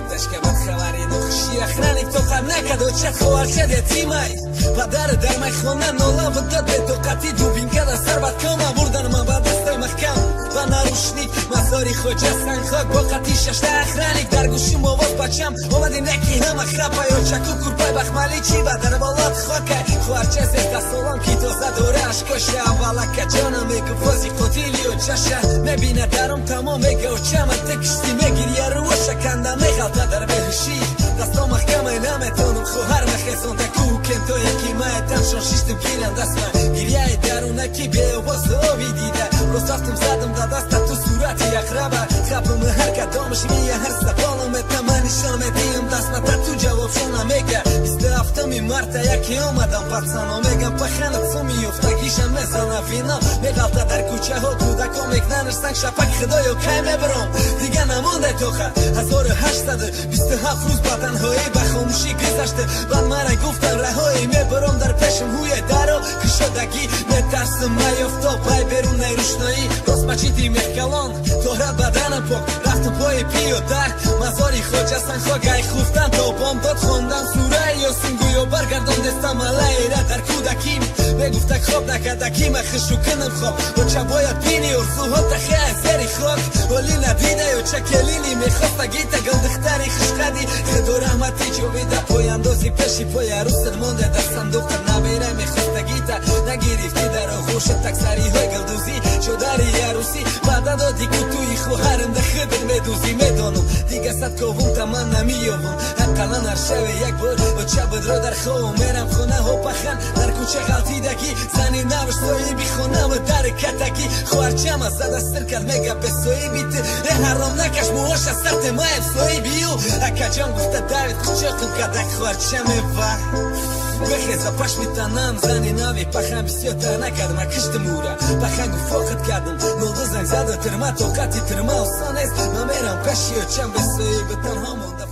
Ташка бадхабари нохуши охранник тоқат накард, оча хоҳарчад ятимай. Падар дар майхона нола дод бетоқатӣ, дубинка дар сар бадкома бурдан ман ба дастай маҳкам ба наручник. Мазори Хоҷа Сангхок бо қати шашта охранник. Дар гӯшим овоз бачам омади неки ҳама хапай. Очаку курпай бахмалӣ чӣ ба дар болот хокай. Хоҳарча 13 солон ки тоза дора ашкоша аввалака ҷонам мегуфози қотили очаша мебина дарум тамом мега очама ты кишти мегирия рӯоша канда меғалта дар беҳушӣ дасто маҳкамай наметонам хоҳар мехезонда ку кентое ки маятамшон шиштим гирам дастма гирияи дарунаки беовоз оби дида рост рафтум задам да даста ту сурати ақраба хапам ҳар кадомаш мия ҳар саволам этама нишон медиҳам дастма та ту ҷавобшона мега. 27-ми марта яке омадам пацано мегам паханат суми ёфтагиша мезана вино меғалта дар кӯчаҳо кӯдако мекнанаш санг шапак. Худоё, кай мебаром, дига намондай тоқат. 1827 рӯз ба танҳоӣ ба хомӯшӣ гузашта. Баъд мара гуфтан раҳоӣ мебаром дар пешам ҳуе даро кушодагӣ метарсам маёфтоб пай берунаи рӯшноӣ. Рост мачиди Мехкалон тоҳрат баданам пок рафту пои пиёда мазори Хоҷа Санхок. Ай хуфтан то бомдод хондан сураи Ёсин гӯё баргардон дестам алайра дар кӯдаким. Мегуфта хоб накарда ки ма хишу кунам хоб. Оча бояд бини орзуҳо тахе аз зери хок оли надида. Оча келини мехоста гита гулдухтари хушқади худо раҳмати ҷовида пояндози пеши пои арӯсат монда дар сандуқат набера мехоста гита нагирифтӣ дар оғӯшат таксариҳои гулдӯзӣ чодари арӯсӣ ваъда доди ку туи хоҳарам да худат медӯзӣ. Медонам дига сад ковум та ман намеёвам ақаллан ҳар шаве як бор оча будро дар ховам. Мерам хонаҳо пахан дар кӯча ғалтидагӣ зани навш соҳиби хонаву дар катагӣ хоҳарчама зада сир кард мега бесоҳиби ту э ҳаром накаш муоша сарте маеб соҳиби ю акаҷон гуфта давид кучоқум кадак хоҳарчаме ва бехеза пашми танам. Зани нави пахан бисёртар накард ма киштим ура пахан гуфт фоқит кардам нолду занг зада тирма тоқати тирма осон нест ма мерам пеши очам бесоҳиби танҳо монда.